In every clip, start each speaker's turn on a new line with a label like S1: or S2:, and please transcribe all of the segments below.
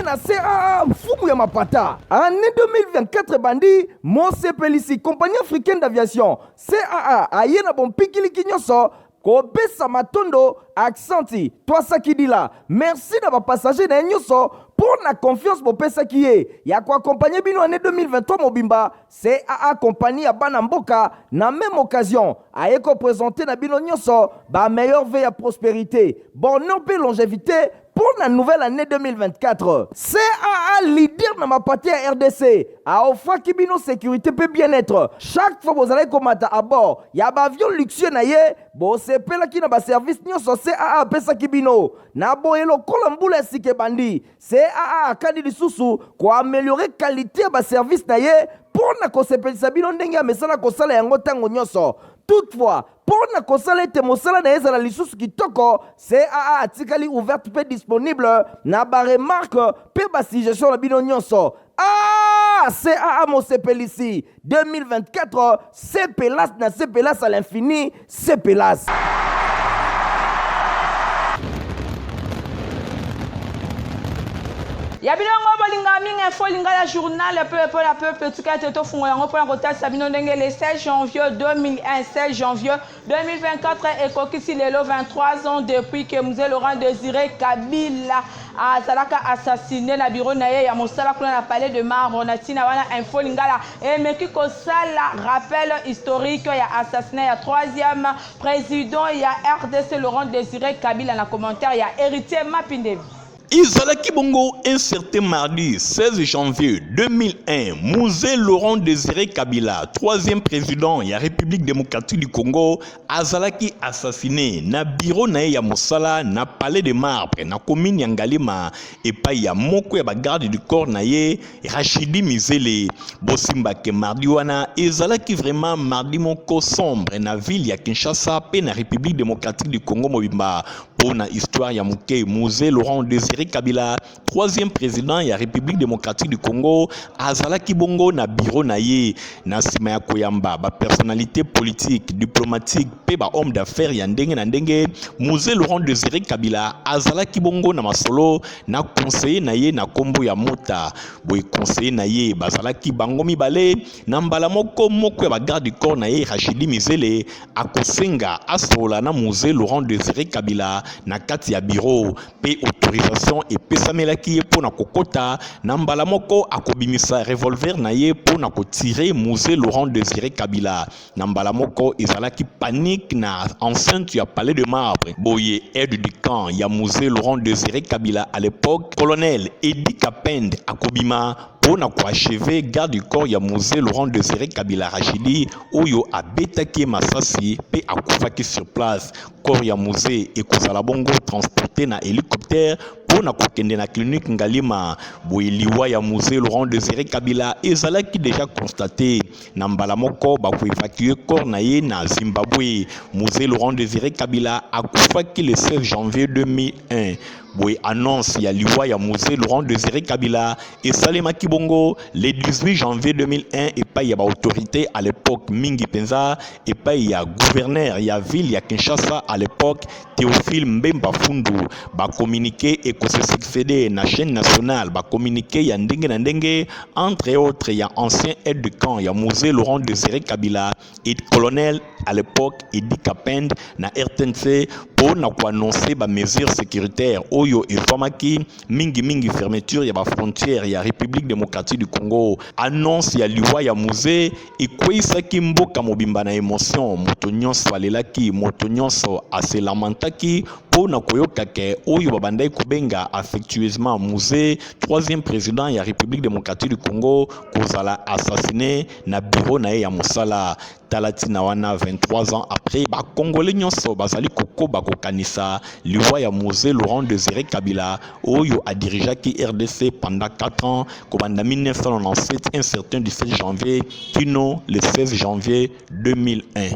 S1: na CAA mfumu ya mapata. Année 2024 ebandi, mosepelisi Compagnie africaine d'aviation CAA aye na bompikiliki nyonso kopesa matondo aksanti twasakidila merci na bapassager na ye nyonso mpo na confiance bopesaki ye ya koaccompagner bino année 2023 mobimba. CAA, compagnie ya bana mboka, na même occasion aye koprésenter na bino nyonso bameilleurs vœux ya prospérité, bonheur mpe longévité mpo na nouvelle année 2024. CAA, leader na mapate ya RDC, aofraki bino sécurité mpe bien-être chaque fois bozalaki komata à bord ya baavion luxueux na ye. Bosepelaki na baservice nyonso CAA apesaki bino. Na boye, lokola mbula ya sika ebandi, CAA akandi lisusu koaméliorer qualité ya baservice na ye mpo na kosepelisa bino ndenge amesana kosala yango ntango nyonso. Toutefois, mpo na kosala ete mosala na ye ezala lisusu kitoko, CAA atikali ouverte mpe disponible na baremarques mpe basuggestion na bino nyonso. Ah, CAA mosepelisi 2024, sepelas na sepelas à l'infini, sepelas.
S2: Ya bilongo bolinga mingi, Info Lingala, journal peuple mpo na peuple. Tika ete tofungola yango mpona kotalisa bino ndenge le 16 janvier 2001, 16 janvier 2024 ekokisi lelo 23 ans depuis que Mzee Laurent Désiré Kabila azalaka assassiné na bureau na ye ya mosala kuna na Palais de Marbre. Na ntina wana, Info Lingala emeki kosala rappel historique ya assassinat ya troisième président ya RDC, Laurent Désiré Kabila, na commentaire ya Héritier Mapindevi.
S3: Ezalaki bongo un certain mardi 16 janvier 2001, Mzee Laurent Désiré Kabila, troisième président ya République démocratique du Congo, azalaki assassiné na bureau na ye ya mosala na Palais de Marbre, na commune ya Ngaliema, epai ya moko ya bagarde du corps na ye, Rachidi Mizele. Bosimbake mardi wana ezalaki vraiment mardi moko sombre na ville ya Kinshasa mpe na République démocratique du Congo mobimba. Mpo na histoire ya moke, Mzee Laurent Désiré Kabila, troisième président ya République démocratique du Congo, azalaki bongo na bureau na ye na nsima ya koyamba bapersonnalité politique, diplomatique mpe bahomme d'affaires ya ndenge na ndenge. Mzee Laurent Désiré Kabila azalaki bongo na masolo na conseiller na ye na nkombo ya Mota. Boye conseiller na ye bazalaki bango mibale. Na mbala moko, moko ya bagarde du corps na ye, Rachidi Mizele, akosenga asolola na Mzee Laurent Désiré Kabila na kati ya bureau, mpe autorisation epesamelaki ye mpo na kokɔta. Na mbala moko, akobimisa revolver na ye mpo na kotirer Mzee Laurent Désiré Kabila. Na mbala moko, ezalaki panique na enceinte ya Palais de Marbre. Boye aide du camp ya Mzee Laurent Désiré Kabila à l'époque, colonel Edi Kapend, akobima mpo na koachever garde du corps ya Mzee Laurent Désiré Kabila, Rachidi, oyo abetaki ye masasi mpe akufaki sur place. Corps ya Mzee ekozala bongo transporté na hélicoptère mpo na kokende na clinique Ngaliema. Boye liwa ya Mzee Laurent Désiré Kabila ezalaki déjà constaté. Na mbala moko, bakoévacuer corps na ye na Zimbabwe. Mzee Laurent Désiré Kabila akufaki le 16 janvier 2001. Boye annonce ya liwa ya Mzee Laurent Désiré Kabila esalemaki bongo le 18 janvier 2001 epai ya baautorité à l'époque, mingi mpenza epai ya gouverneur ya ville ya Kinshasa à l'époque, Théophile Mbemba Fundu. Bacommuniqué ekose succéder na chaîne nationale, bacommuniqué ya ndenge na ndenge, entre autres ya ancien aide de camp ya Mzee Laurent Désiré Kabila et colonel à l'époque Edi Kapend na RTNC, mpo na koannoncer bamesure sécuritaire oyo ezwamaki, mingimingi fermeture ya bafrontière ya République démocratique du Congo. Annonce ya liwa ya Mzee ekweyisaki mboka mobimba na émotion. Moto nyonso alelaki, moto nyonso aselamentaki mpo na koyoka ke oyo babandaki kobenga affectueusement Mzee, troisième président ya République démocratique du Congo, kozala assassiné na bureau na ye ya mosala. Tala ntina wana, 23 ans après, bakongole nyonso bazali kokoba kokanisa liwa ya Mzee Laurent Désiré Kabila, oyo adirigeaki RDC pendant 4 ans, kobanda 1997, un certain 17 janvier, kino le 16 janvier 2001.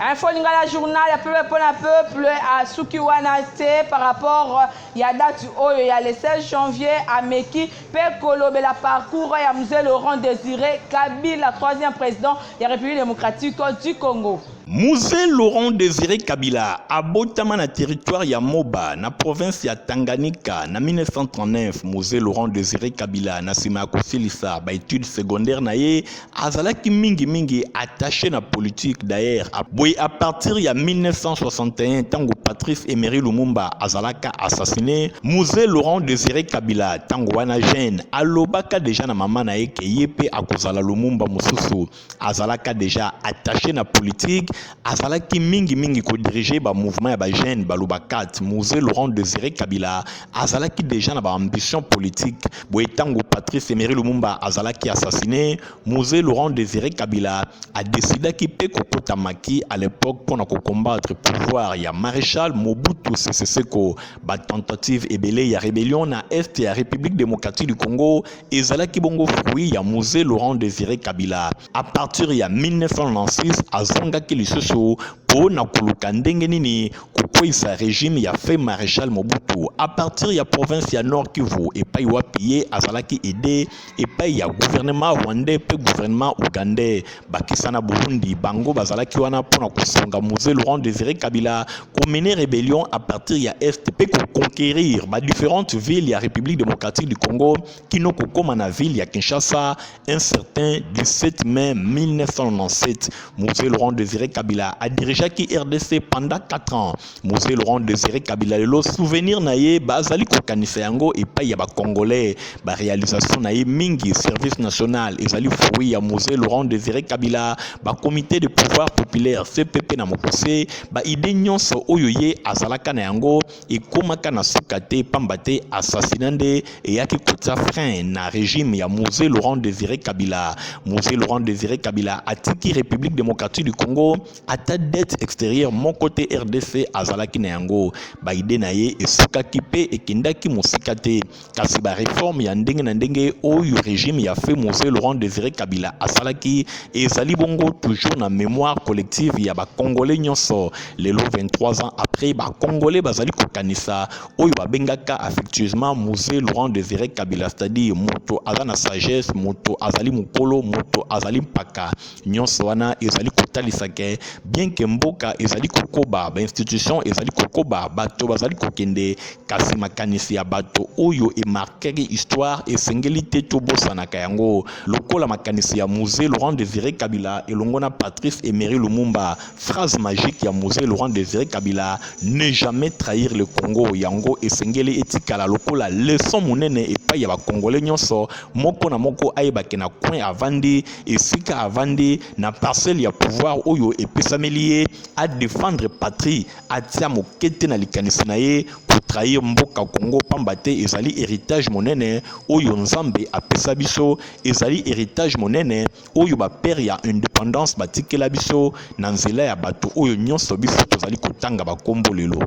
S2: Info Lingala, journal ya peuple mpona peuple, asuki wana te. Par rapport ya date oyo ya le 16 janvier, ameki mpe kolobela parcours ya Mzee Laurent Désiré Kabila, troisième président ya République démocratique du Congo.
S3: Mzee Laurent Desire Kabila abotama na territoire ya Moba na province ya Tanganyika na 1939. Mzee Laurent Desire Kabila na nsima ya kosilisa ba études secondaires na ye azalaki mingimingi attaché na politique. D'ailleurs boye, à partir ya 1961, ntango Patrice Emery Lumumba azalaka assassiné, Mzee Laurent Désiré Kabila, ntango wana jeune, alobaka déjà na mama na ye ke ye mpe akozala Lumumba mosusu. Azalaka déjà attaché na politique, azalaki mingimingi kodiriger bamouvement ya bajeune baluba 4. Mzee Laurent Désiré Kabila azalaki déjà na baambition politique. Boye, ntango Patrice Emery Lumumba azalaki assassiné, Mzee Laurent Désiré Kabila adécidaki mpe kokota maquis à l'époque mpona kocombattre pouvoir ya maréchal Mobutu Sese Seko. Batentative ebele ya rébellion na est ya République démocratique du Congo ezalaki bongo fruit ya Mzee Laurent Désiré Kabila. À partir ya 1996, azongaki lisusu mpo na koluka ndenge nini kokweyisa régime ya feu maréchal Mobutu à partir ya province ya Nord Kivu, epai wapi ye azalaki aidé epai ya gouvernement rwandais mpe gouvernement ougandais, bakisa na Burundi. Bango bazalaki wana mpona kosunga Mzee Laurent Désiré Kabila komener rébellion à partir ya est mpe koconquérir badifférentes villes ya République démocratique du Congo kino kokóma na ville ya Kinshasa un certain 17 mai 1997. Mzee Laurent Désiré Kabila adirigeaki RDC pendant 4 ans. Mzee Laurent Désiré Kabila, lelo souvenir na ye bazali kokanisa yango epai ya bacongolais. Baréalisation na ye mingi, service national ezali fruit ya Mzee Laurent Désiré Kabila, bacomité de pouvoir populaire, CPP na mokuse. Baidées nyonso oyo ye azalaka na yango ekomaka na suka te, pamba te assassinat nde eyaki kotia frein na régime ya Mzee Laurent Désiré Kabila. Mzee Laurent Désiré Kabila atiki République démocratique du Congo ata dette extérieure moko te RDC azalaki na yango. Baidées na ye esukaki mpe ekendaki mosika te, kasi baréforme ya ndenge na ndenge oyo régime ya feu Mzee Laurent Désiré Kabila asalaki ezali bongo toujours na mémoire collective ya bacongolais nyonso. Lelo, 23 ans après, bacongolais bazali kokanisa oyo babengaka affectueusement Mzee Laurent Désiré Kabila, c'est-à-dire moto aza na sagesse, moto azali mokolo, moto azali mpaka. Nyonso wana ezali kotalisa ke bien ke mboka ezali kokoba, bainstitution ezali kokoba, bato bazali kokende, kasi makanisi ya bato oyo emarquaki histoire esengeli te tobosanaka yango, lokola makanisi ya Mzee Laurent Désiré Kabila elongo na Patrice Emery Lumumba. Phrase magique ya Mzee Laurent Désiré Kabila: "Ne jamais trahir le Congo." Yango esengeli etikala lokola leçon monene epai ya bacongolais nyonso. Moko na moko ayebake na coin avandi, esika avandi, na parcelle ya pouvoir oyo epesameli ye, adéfendre patrie, atia moke te na likanisi na ye kotrahir mboka Congo, pamba te ezali héritage monene oyo Nzambe apesa biso, ezali héritage monene oyo bapère ya indépendance batikela biso na nzela ya bato oyo nyonso biso tozali kotanga bakombo lelo.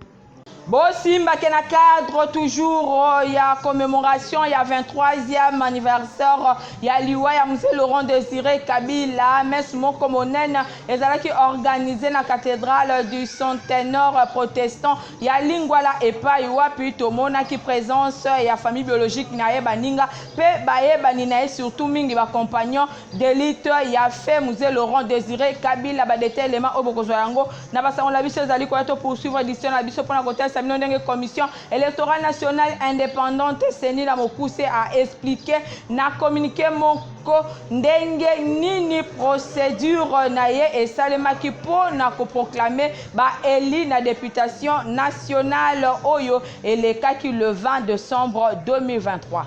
S2: Bosimbake na cadre toujours ya commémoration ya 23e anniversaire ya liwa ya Mzee Laurent Désiré Kabila, messe moko monene ezalaki organisé na cathédrale du Centenaire protestant ya Lingwala, epai wapi tomonaki présence ya famille biologique na ye, baninga mpe bayebani na ye, surtout mingi bacompagnon d'élite ya feu Mzee Laurent Désiré Kabila. Badétails, élément oyo bokozwa yango na basango na biso ezali koya. To poursuivre édition na biso mpona kotalisa bino ndenge Commission électorale nationale indépendante, CENI na mokuse, a expliqué na communiqué moko ndenge nini procédure na ye esalemaki mpo na koproclamer baélus na députation nationale oyo elekaki le 20 décembre 2023.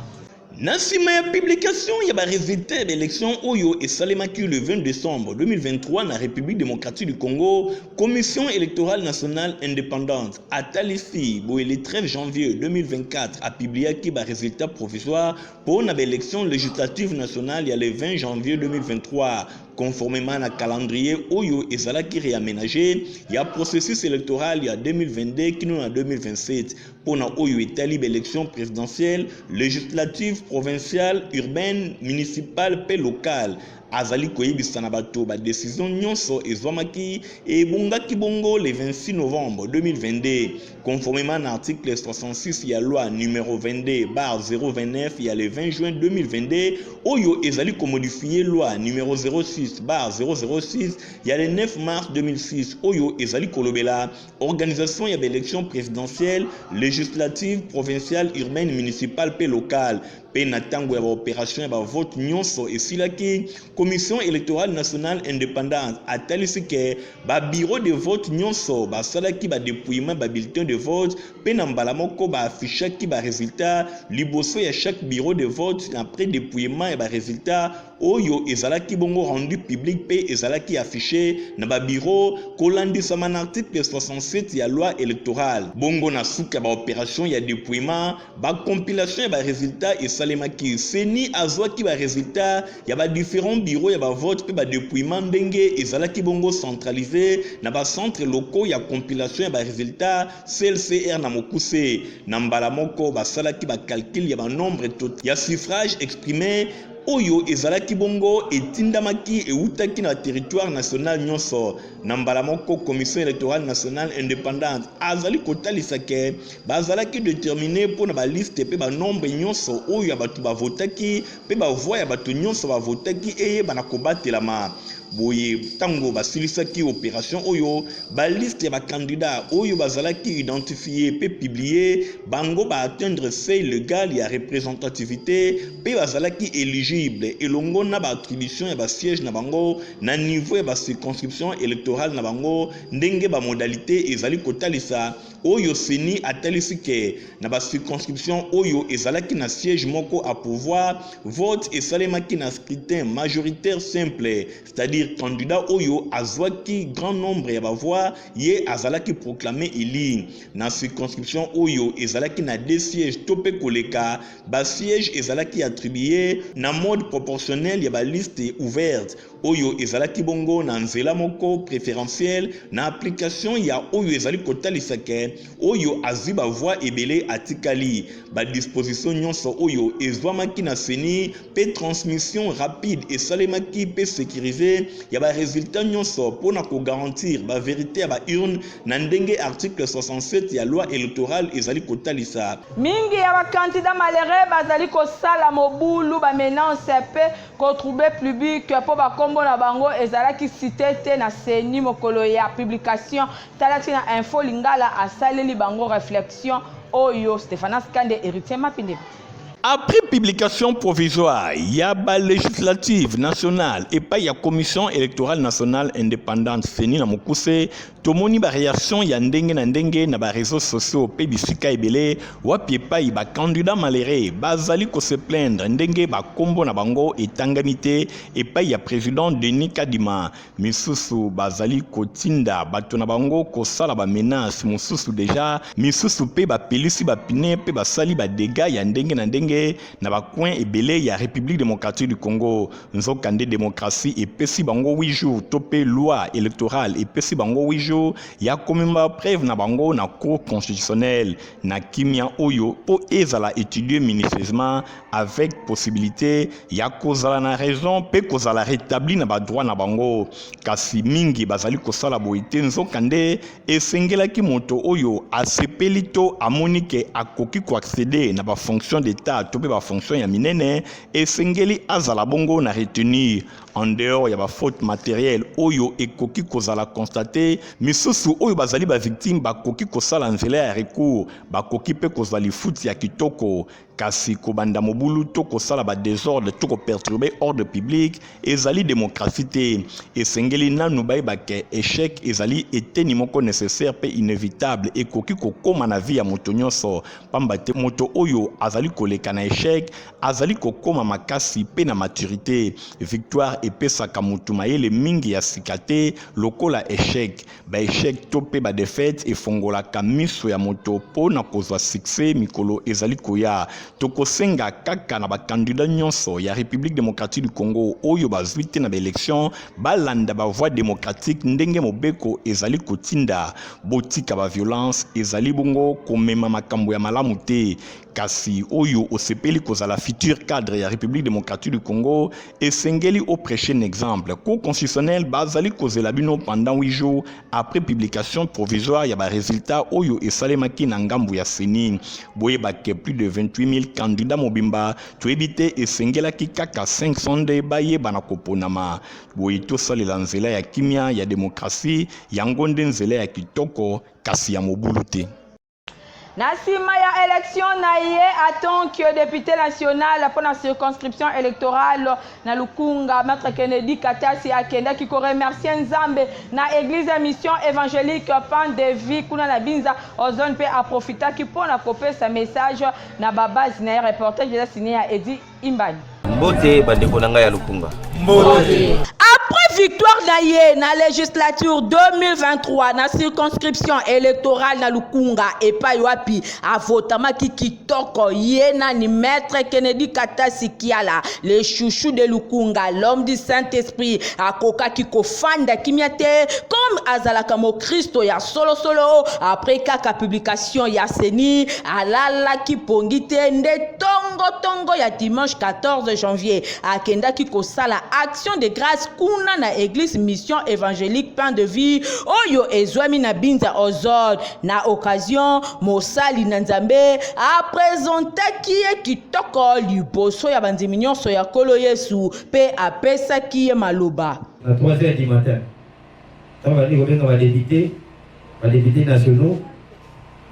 S3: Na nsima ya publication ya barésultat ya baélection oyo esalemaki le 20 décembre 2023 na République démocratique du Congo, Commission électorale nationale indépendante atalisi boye: le 13 janvier 2024, apubliaki barésultat provisoire mpo na baélection législative nationale ya le 20 janvier 2023, conformément na calendrier oyo ezalaki réaménagé ya processus électoral ya 2022 kino na 2027, mpona oyo etali baélection présidentielle, législative, provinciale, urbaine, municipale mpe locale. Azali koyebisa na bato badécision nyonso ezwamaki ebongaki bongo le 26 novembre 2022, conformément na article 66 ya loi numéro 22/029 ya le 20 juin 2022 oyo ezali komodifier loi numéro 06 06/006 ya le 9 mars 2006 oyo ezali kolobela organisation ya baélection présidentielle, législative, provinciale, urbaine, municipale mpe locale. Mpe na ntango ya baopération ya bavote nyonso esilaki, Commission électorale nationale indépendante atalisi ke babureau de vote nyonso basalaki badépouillement babulletin de vote, mpe na mbala moko baaffichaki baresultat liboso ya chaque bureau de vote. Après dépouillement ya baresultat oyo ezalaki bongo rendu public mpe ezalaki affiché na babureau kolandisama na article 67 ya loi électorale. Bongo na suka ya baopération ya dépouillement, bacompilation ya baresultat esalemaki. CENI azwaki baresultat ya badifférents bureau ya bavote mpe badépouillement ndenge ezalaki bongo centralisé na bacentre locaux ya compilation ya baresultat, CLCR na mokuse. Na mbala moko basalaki bacalcul ya banombre ya suffrage exprimé oyo ezalaki bongo etindamaki ewutaki na territoire national nyonso. Na mbala moko, Commission électorale nationale indépendante azali kotalisa ke bazalaki déterminé mpo na baliste mpe banombre nyonso oyo ya bato bavotaki mpe bavoix ya bato nyonso bavotaki eyebana kobatelama. Boye ntango basilisaki opération oyo, baliste ya bakandidat oyo bazalaki identifié mpe publié, bango baatteindre seuil légal ya représentativité mpe bazalaki éligible elongo na baattribution ya basiège na bango na niveau ya bacirconscription électorale na bango, ndenge bamodalité ezali kotalisa. Oyo CENI atalisi ke na bacirconscription oyo ezalaki na siège moko à pourvoir, vote esalemaki na scrutin majoritaire simple, c'est-à-dire candidat oyo azwaki grand nombre ya bavoix, ye azalaki proclamé élu. Na circonscription oyo ezalaki na deux sièges to mpe koleka, basiège ezalaki attribué na mode proportionnel ya baliste ouverte oyo ezalaki bongo na nzela moko préférentielle, na application ya oyo ezali kotalisa ke oyo azwi bavoix ebele atikali. Badisposition nyonso oyo ezwamaki na CENI mpe transmission rapide esalemaki mpe sécurisé ya baresultat nyonso mpo na kogarantir bavérité ya baurne na ndenge article 67 ya loi électorale ezali kotalisa.
S2: Mingi ya bacandidat malheureux bazali kosala mobulu, bamenace mpe kotrouble public mpo bakombo na bango ezalaki cité te na CENI mokolo ya publication. Tala ntina Info Lingala asaleli bango réflexion oyo. Stéphanas Kande, Héritier Mapinde.
S3: Après publication provisoire ya balégislative nationale epai ya Commission électorale nationale indépendante, CENI na mokuse, tomoni baréaction ya ndenge na ndenge na baréseaux sociaux mpe bisika ebele, wapi epai bacandidat malheureux bazali kose plaindre ndenge bakombo na bango etangami te epai ya président Denis Kadima. Misusu bazali kotinda bato na bango kosala bamenace mosusu déjà, misusu mpe bapelisi bapneus mpe basali badégâts ya ndenge na ndenge na bacoin ebele ya République démocratique du Congo. Nzokande démocratie epesi bango 8 jours, to mpe loi électorale epesi bango 8 jours ya komema preuve na bango na Cour constitutionnelle na kimia oyo, mpo ezala étudier minutieusement avec possibilité ya kozala na raison mpe kozala rétabli na badroit na bango. Kasi mingi bazali kosala boye te. Nzokande esengelaki moto oyo asepeli to amoni ke akoki koaccéder na bafonction d'état to mpe bafonction ya minene, esengeli azala bongo na retenir en dehors ya bafaute matérielle oyo ekoki kozala constaté. Misusu oyo bazali bavictime bakoki kosala nzela ya recours, bakoki mpe kozwa lifuti ya kitoko. Kasi kobanda mobulu to kosala badésordre to koperturber ordre public ezali démocratie te. Esengeli nanu bayeba ke échec ezali eteni moko nécessaire mpe inévitable, ekoki kokóma na vie ya moto nyonso, pamba te moto oyo azali koleka na échec azali kokóma makasi mpe na maturité. Victoire epesaka motu mayele mingi ya sika te lokola échec. Baéchec to mpe badéfaite efongolaka miso ya moto mpo na kozwa succès mikolo ezali koya. Tokosenga kaka na bakandidat nyonso ya République démocratique du Congo oyo bazwi te na baélection, balanda bavoie démocratique ndenge mobeko ezali kotinda. Botika baviolence, ezali bongo komema makambo ya malamu te. Kasi oyo osepeli kozala futur cadre ya République démocratique du Congo, esengeli o prêcher un exemple. Cour constitutionnelle bazali kozela bino pendant 8 jours après publication provisoire ya ba résultats oyo esalemaki na ngambu ya CENI. Boyeba ke plus de 28 000 candidats mobimba toyebi te esengelaki kaka 500 nde bayeba na koponama. Boye tosalela nzela ya kimia ya demokrasi, yango nde nzela ya kitoko kasi ya mobulu te.
S2: Na nsima ya election na ye en tant que député national mpo na circonscription électorale na Lukunga, Maître Kennedy Katasi akendaki koremercier Nzambe na église ya Mission évangélique Pain de Vie kuna na Binza Ozone, mpe aprofitaki mpo na kopesa message na babase na ye. Reportage eza signé ya Edi Imbani.
S4: Mbote bandeko na ngai ya Lukunga.
S2: Mbote. Après victoire na ye na législature 2023 na circonscription électorale na Lukunga epai wapi avotamaki kitoko, ye nani? Maître Kennedy Katasi Kiala, le chouchou de Lukunga, l'homme du Saint-Esprit, akokaki kofanda kimia te comme azalaka mokristo ya solosolo. Après kaka publication ya CENI, alalaki pongi te, nde tongo-tongo ya dimanche 14 janvier akendaki kosala action de grâce kuna na église Mission évangélique Pain de Vie oyo ezwami na Binza Ozone. Na occasion, mosali na Nzambe apresentaki ye kitoko liboso ya bandimi nyonso ya Nkolo Yesu mpe apesaki ye maloba.
S5: Na 3 heures du matin, ntango bandi kobenga badéputés nationaux,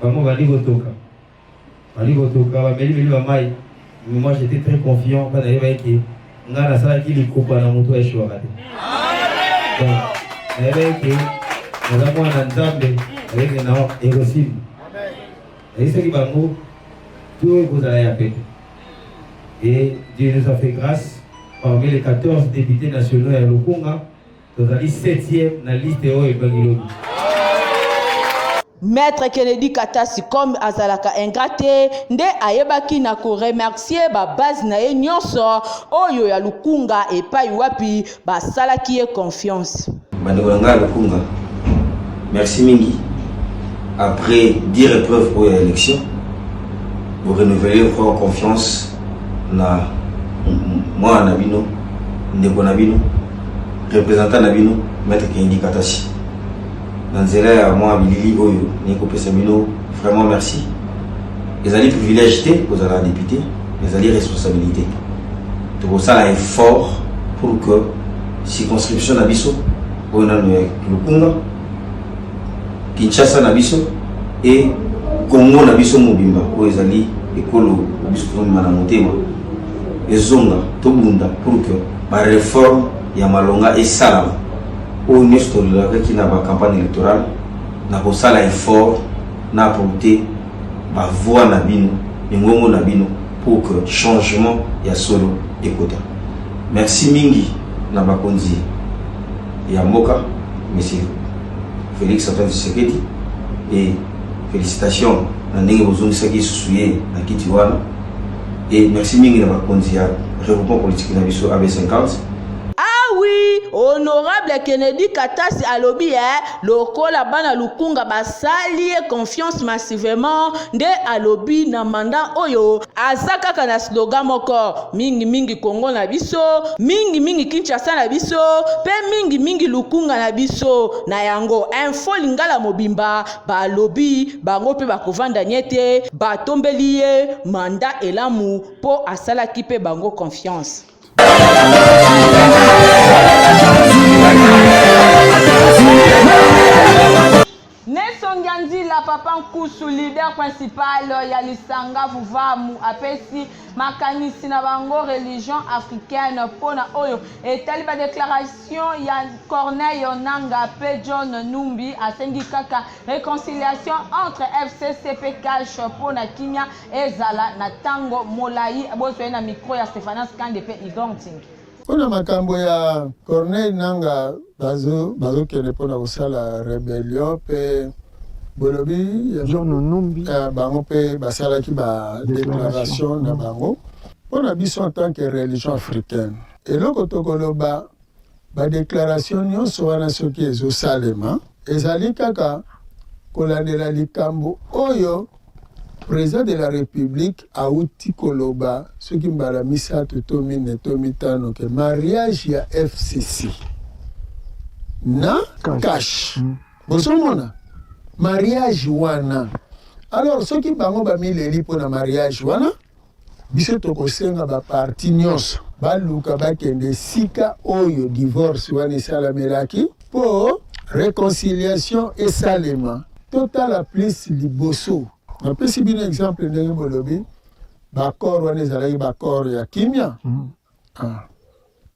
S5: bango bandi kotoka, bandi kotoka, bamelimeli bamai. Mais moi, j'étais très confiant mpo nayebaki ke ngai nasalaki likopa na moto aeshwaka te. Donc nayebaki ke naza mwana Nzambe, nayebaki na ekosimba. Nayebisaki bango to ekozala ya pete. Et Dieu nous a fait grâce: parmi les 14 députés nationaux ya Lukunga, tozali 7e na liste oyo ebangi lobi.
S2: Maître Kennedy Katasi, comme azalaka ingrat te, nde ayebaki na koremercier babase na ye nyonso oyo ya Lukunga epai wapi basalaki ye confiance.
S4: Bandeko na ngai ya Lukunga, merci mingi. Après 10 épreuves oyo ya élection, borenouveler encore confiance na mwana na bino, ndeko na bino, représentant na bino, Maître Kennedy Katasi. Na nzela ya mwa bilili oyo nayi kopesa bino vraiment merci. Ezali privilège te kozala député, ezali responsabilité. Tokosala effort pour que circonscription na biso oyo nano ya Lukunga, Kinshasa na biso e Kongo na biso mobimba oyo ezali ekolo na biso tozomema na motema ezonga. Tobunda pour que baréforme ya malonga esalama oyo nyonso tolelakaki na bacampagne électorale. Na kosala effort na apporter bavoix na bino, mingongo na bino, pour que changement ya solo ekota. Merci mingi na bakonzi ya mboka, Monsieur Félix Antoine Tshisekedi, et félicitations na ndenge bozongisaki lisusu ye na kiti wana. Et merci mingi na bakonzi ya regroupement politique na biso AB50.
S2: Ah oui, honorable Kennedy Katasi alobi lokola bana Lukunga basali ye confiance massivement, nde alobi na mandat oyo aza kaka na slogan moko: mingimingi Kongo na biso, mingimingi Kinshasa na biso, mpe mingimingi Lukunga na biso. Na yango, Info Lingala mobimba balobi bango mpe bakovanda nye te, batombeli ye mandat elamu mpo asalaki mpe bango confiance. Nesongia Nzila, papa Nkusu, leader principal ya lisanga Vuvamu, apesi makanisi na bango religion africaine mpona oyo etali badéclaration ya Corneille Nanga mpe John Numbi. Asengi kaka réconciliation entre FCC mpe CACH mpona kimia ezala na ntango molai. Bozwa ye na micro ya Stéphanas Kande mpe Igor Ntingi.
S6: Mpona makambo ya Corneille Nanga, bazokende mpona kosala rébellion mpe bolobi
S7: John Numbi.
S6: Bango mpe basalaki badéclaration na bango. Mpona biso en tant que religion africaine, eloko tokoloba, badéclaration nyonso wana soki ezosalema, ezali kaka kolandela likambo oyo. President de la Republique awuti koloba soki mbala misatu to mine to mitano ke mariage ya FCC na cash. Bozomona mariage wana. Alors soki bango bamileli mpo na mariage wana, biso tokosenga ba parti nyonso baluka bakende esika oyo divorce wana esalamelaki mpo reconciliation esalema. Totala plus liboso. Napesi bino exemple ndenge bolobi ba accord wana ezalaki ba accord ya kimia. Ah.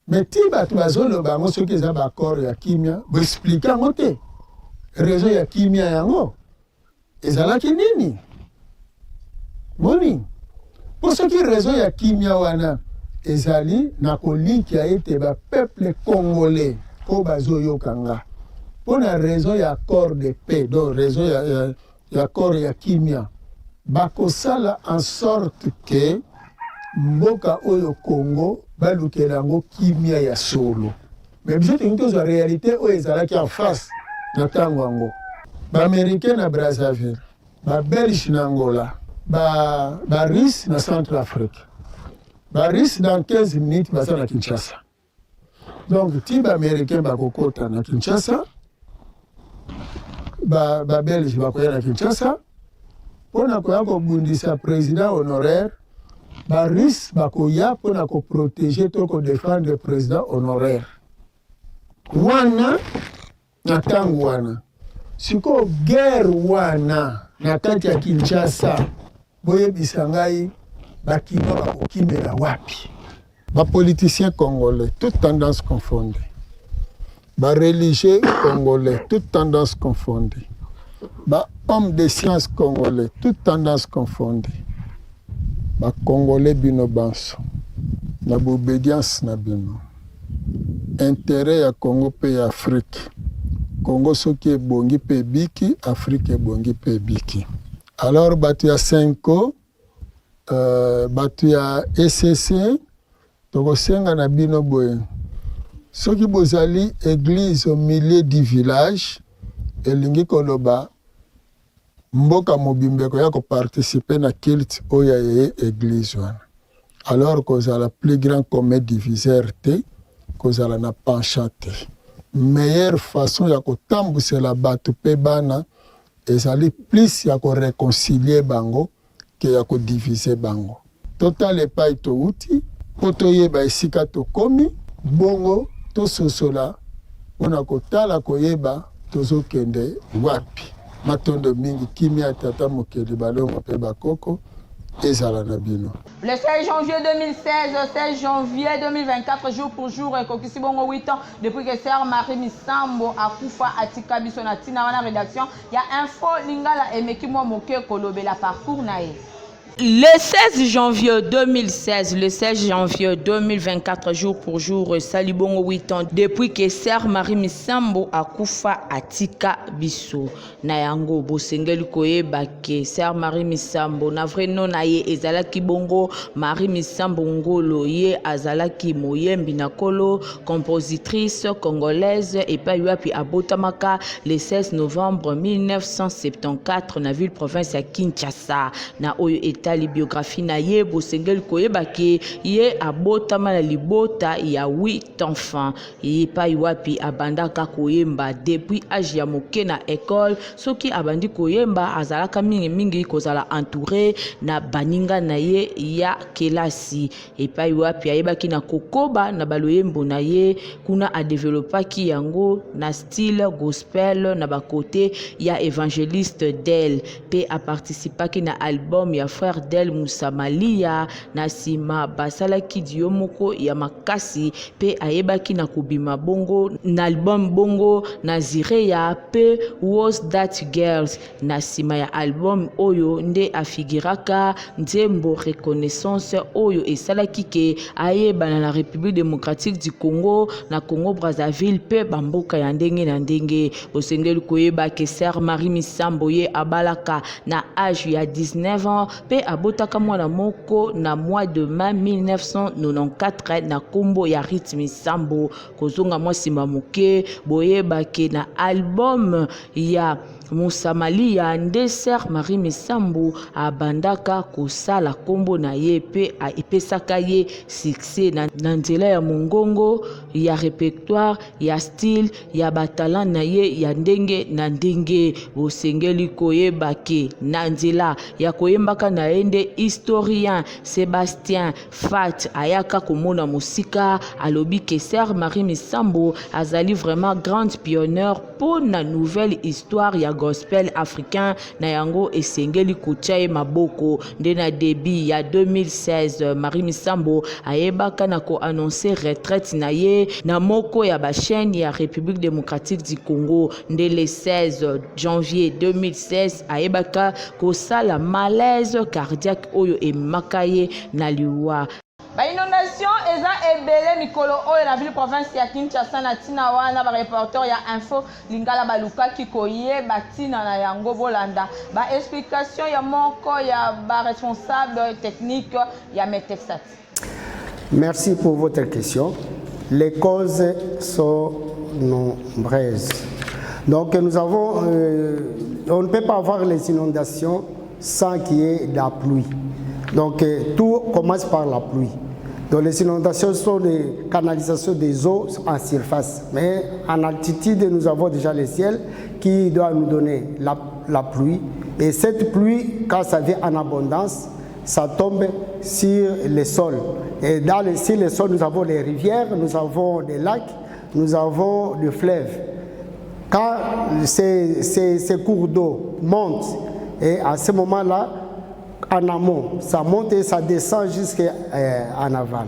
S6: Mais ti bato bazoloba yango soki eza ba accord ya kimia, boexplike yango te. Raison ya kimia yango ezalaki nini? Moni? Mpo soki raison ya kimia wana ezali na kolikia ete ba peuple congolais oyo bazoyoka nga mpo na raison ya accord de paix, donc raison ya accord ya kimia, bakosala en sorte que mboka oyo Congo balukela yango kimia ya solo. Mais biso tolingi tozwa realite oyo ezalaki en face na ntango yango. Ba Americains na Brazzaville, ba Belges na Angola, ba Russes na Centrafrique. Ba Russes dans 15 minutes baza na Kinshasa. Donc ti ba Americains bakokota na Kinshasa, ba Belges bakoya na Kinshasa mpo na koya kobundisa president honoraire. Ba Russes bakoya mpo na koproteger to kodefendre president honoraire wana na ntango wana. Sikoyo guerre wana na kati ya Kinshasa, boyebisa ngai bakinois bakokimela wapi? Ba politiciens congolais, toutes tendances confondues, ba religieux congolais, toutes tendances confondues, ba hommes de science congolais, toutes tendances confondues, ba congolais bino banso na obedience na bino, intérêt ya Congo pe ya Afrique. Congo soki ebongi pe ebiki, Afrique ebongi pe ebiki. Alors bato ya CENCO, bato ya ECC, tokosenga na bino boye, soki bozali église au milieu du village, elingi koloba mboka mobimba ekoya koparticiper na culte oyo ya ye église wana. Alors kozala plus grand commun diviseur te, kozala na penchant te. Meilleure façon ya kotambusela bato pe bana ezali plus ya koreconcilier bango ke ya kodiviser bango. Totala epai towuti mpo toyeba esika tokomi, bongo tososola mpo na kotala koyeba tozokende wapi. Matondo mingi, kimia ya Tata Mokeli, balongo mpe bakoko ezala na bino.
S2: Le 16 janvier 2016, 16 janvier 2024, jour pour jour, ekokisi bongo 8 ans depuis que sœur Marie Misambo akufa atika biso na tina wana rédaction ya Info Lingala emeki mwa moke kolobela parcours na ye. Le 16 janvier 2016, le 16 janvier 2024, jour pour jour, esali bongo 8 ans depuis que sœur Marie Misambo akufa atika biso. Na yango, bosengeli koyeba ke sœur Marie Misambo na vrai nom na ye ezalaki bongo Marie Misambo Ngolo. Ye azalaki moyembi na kolo, compositrice congolaise epai wapi abotamaka le 16 novembre 1974 na ville province ya Kinshasa. Na oyo etali biographie na ye, bosengeli koyeba ke ye abotama na libota ya 8 enfants, epai wapi abandaka koyemba depuis age ya moke na ecole. Soki abandi koyemba, azalaka mingimingi kozala entouré na baninga na ye ya kelasi, epai wapi ayebaki na kokoba na baloyembo na ye. Kuna adevelopaki yango na style gospel na bakote ya evangeliste Del, pe aparticipaki na album ya frère Del Musamalia. Na nsima basalaki duo moko ya makasi pe ayebaki na kobima bongo na album bongo Nazirea pe Was That Girls. Na nsima ya album oyo nde afiguraka nzembo Reconnaissance oyo esalaki ke ayebana na Republique democratique du Congo, na Congo Brazzaville pe bamboka ya ndenge na ndenge. Bosengeli koyeba ke sœur Marie Misambo ye abalaka na age ya 19 ans pe abotaka mwana moko na mois de mai 1994 na kombo ya Ruth Misambo. Kozonga mwa nsima moke, boyeba ke na album ya
S7: Mosamalia nde Sœur Marie Misambu abandaka kosala kombo na ye pe epesaka ye succès na nzela ya mongongo, ya repertoire, ya style, ya ba talent na ye ya ndenge na ndenge. Bosengeli koyeba ke na nzela ya koyembaka na ye nde historien Sebastien Fat ayaka komona mosika, alobi ke Sœur Marie Misambu azali vraiment grande pionnière mpo na nouvelle histoire ya gospel africain, na yango esengeli kotia ye maboko. Nde na debut ya 2016, Marie Misambo ayebaka na ko annoncer retraite na ye na moko ya ba chaînes ya République démocratique du Congo. Nde le 16 janvier 2016 ayebaka kosala malaise cardiaque oyo ememaka ye na liwa.
S2: Ba inondation eza ebele mikolo oyo na ville province ya Kinshasa na tina wana ba reporter ya info lingala balukaki koyeba tina na yango bolanda ba explication ya moko ya ba responsable technique ya Metexat.
S8: Merci pour votre question. Les causes sont nombreuses. Donc nous avons, on ne peut pas avoir les inondations sans qu'il y ait de la pluie. Donc tout commence par la pluie. Donc les inondations sont des canalisations des eaux en surface. Mais en altitude, nous avons déjà le ciel qui doit nous donner la pluie. Et cette pluie, quand ça vient en abondance, ça tombe sur les sols. Et sur les sols, nous avons les rivières, nous avons des lacs, nous avons des fleuves. Quand ces cours d'eau montent, et à ce moment-là, en amont, ça monte et ça descend jusqu'en aval.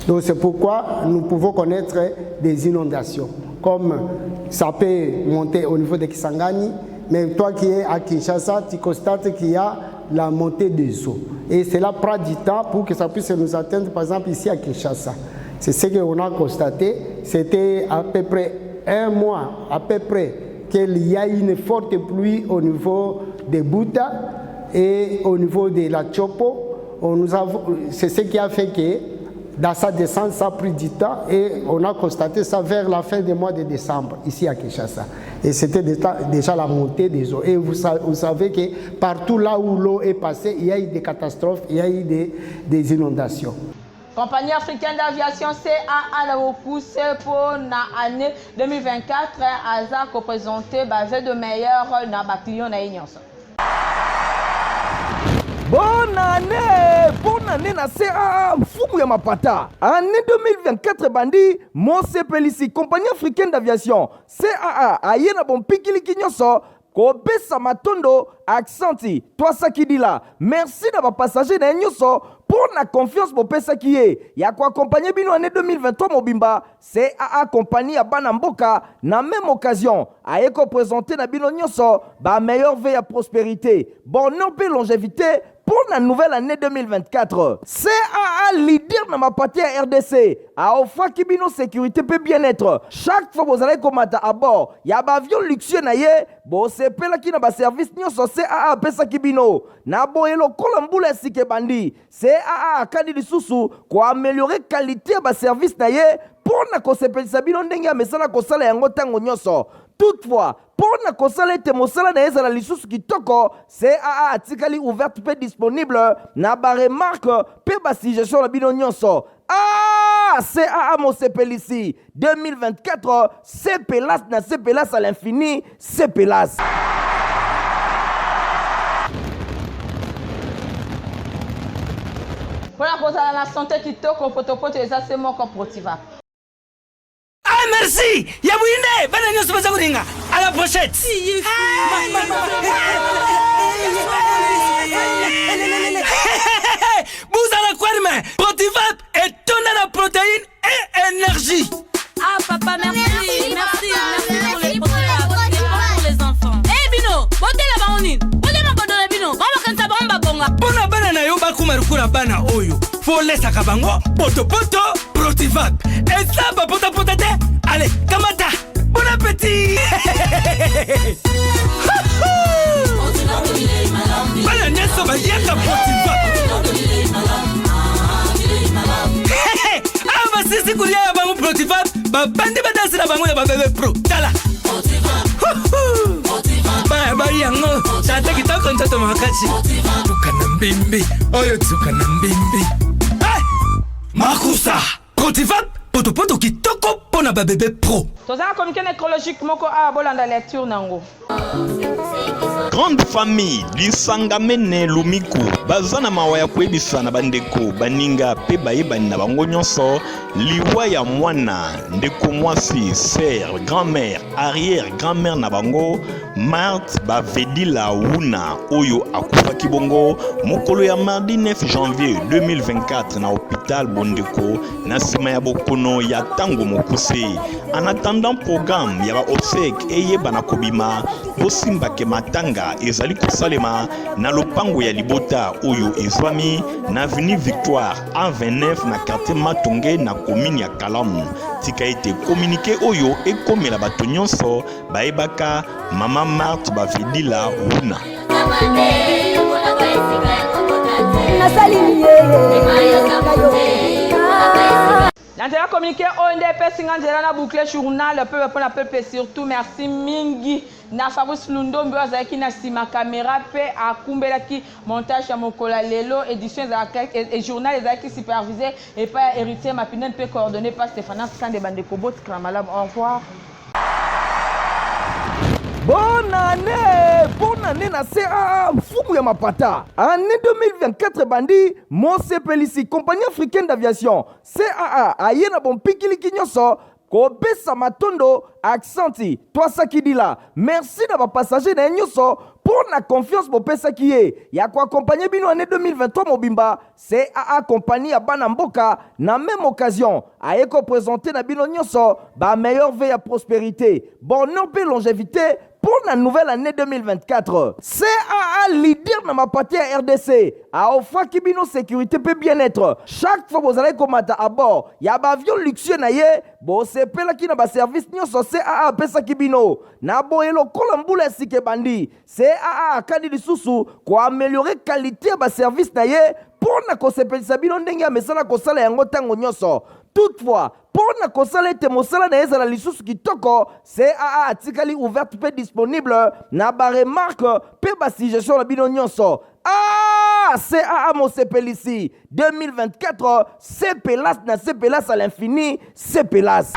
S8: Donc c'est pourquoi nous pouvons connaître des inondations. Comme ça peut monter au niveau de Kisangani, mais toi qui es à Kinshasa, tu constates qu'il y a la montée des eaux. Et cela prend du temps pour que ça puisse nous atteindre, par exemple ici à Kinshasa. C'est ce qu'on a constaté, c'était à peu près un mois, à peu près, qu'il y a une forte pluie au niveau de Bouta et au niveau de la Tshopo. C'est ce qui a fait que dans sa descente, ça a pris du temps et on a constaté ça vers la fin du mois de décembre, ici à Kinshasa. Et c'était déjà la montée des eaux. Et vous savez que partout là où l'eau est passée, il y a eu des catastrophes, il y a eu des inondations.
S2: Compagnie africaine d'aviation CAA na bokuse pour na année 2024 aza ko présenter ba vœux de meilleur na ba client na ye nyonso.
S1: Bonne année, bonne année na CAA mfumu ya mapata. Année 2024 bandi mosepelisi compagnie africaine d'aviation CAA aye na bompikiliki nyonso kopesa matondo accenti twasakidila. Merci na ba passager na ye nyonso pour na confiance bopesaki ye ya koaccompagner bino année 2023 mobimba. CAA compagnie ya bana mboka na même occasion aye koprésenter na bino nyonso ba meilleur vœux ya prospérité, bonheur mpe longévité pour la nouvelle année 2024. CAA leader na mapati ya RDC a offraki bino sécurité pe bien-être. Chaque fois bozalaki komata à bord ya ba avion luxueux na ye, bosepelaki na ba service nyonso CAA apesaki bino. Na boye lokola mbula ya sika ebandi, CAA akandi lisusu koaméliorer qualité ya ba service na ye mpo na kosepelisa bino ndenge ya mesala kosala yango ntango nyonso. Toutefois, mpo na kosala ete mosala na ye ezala lisusu kitoko, CAA atikali ouverte mpe disponible na baremarque mpe basuggestion na bino nyonso. CAA mosepelisi 2024, sepelas na sepelas à l'infini, sepelas.
S2: Mpona kozala na santé kitoko, potopoto eza se moko Protiva.
S9: Ah, merci ya bwinde bana nyonso baza kolinga à la brochette. Buzala kwerme Protivap etonda na protéine et énergie.
S10: Ah papa, merci, merci, merci pour les Protivap, c'est bon pour les enfants. Eh bino, botela bango nini? Botela makodo na bino, bango bakanisa bango babonga.
S9: Mpona bana na yo bakoma lokola bana oyo, folesaka bango potopoto Protivap eza bapotapota te. Ale kamata, bon appétit. Bana nyonso baliaka Protivap. Awa basisi kolia ya bango Protivap, babandi badansi na bango ya babebe pro. Tala. Oyo yango tata kitoko nzoto makasi tuka na mbimbi oyo tuka na mbimbi. Hey! Makusa Protivap, potopoto kitoko mpo na babebe pro.
S2: Toza na communiqué nécrologique moko awa, bolanda lecture nango.
S3: Grande famille lisanga mene Lumiku baza na mawa ya koyebisa na bandeko, baninga mpe bayebani na bango nyonso liwa ya mwana, ndeko mwasi, sœur, grand-mère, arrière grand-mère na bango Marthe Bavedila Wuna, oyo akufaki bongo mokolo ya mardi 9 janvier 2024 na hôpital Bondeko na nsima ya bokono ya ntango mokuse. En attendant programme ya ba obsèques eyebana kobima, bosimbake matanga ezali kosalema na lopango ya libota oyo ezwami na avenue Victoire A29 na quartier Matonge na commune ya Kalamu. Tika ete communiqué oyo ekomela bato nyonso bayebaka mama Marthe Bavedila Wuna.
S2: Na nzela communiqué oyo nde epesi nga nzela na boucle journal peuple mpo na peuple. Surtout merci mingi na Fabrice Lundombi oyo azalaki na nsima caméra mpe akumbelaki montage ya mokolo ya lelo. Édition ezalaka journal ezalaki supervisé epai ya Héritier Mapinene mpe coordonné par Stéphanas Kande. Bandeko, botikala malamu, au revoir.
S1: Bonne année, bonne année na CAA mfumu ya mapata. Année 2024 ebandi mosepelisi. Compagnie africaine d'aviation CAA aye na bompikiliki nyonso kopesa matondo, aksanti twasakidila, merci na bapassager na ye nyonso mpo na confiance bopesaki ye ya koaccompagner bino année 2023 mobimba. CAA, compagnie ya bana mboka, na même occasion aye koprésenter na bino nyonso bameilleurs vœux ya prospérité, bonheur mpe longévité pour la nouvelle année 2024. CAA, leader na mapate ya RDC, aofraki bino sécurité mpe bien-être chaque fois bozalaki komata à bord ya baavion luxueux na ye. Bosepelaki na baservice nyonso CAA apesaki bino. Na boye, lokola mbula ya sika ebandi, CAA akani lisusu koaméliorer qualité ya baservice na ye mpo na kosepelisa bino ndenge amesana kosala yango ntango nyonso. Toutefois, mpo na kosala ete mosala na ye ezala lisusu kitoko, CAA atikali ouverte mpe disponible na baremarque mpe basuggestion na bino nyonso. Ah, CAA mosepelisi 2024, sepelas na sepelas à l'infini, sepelas.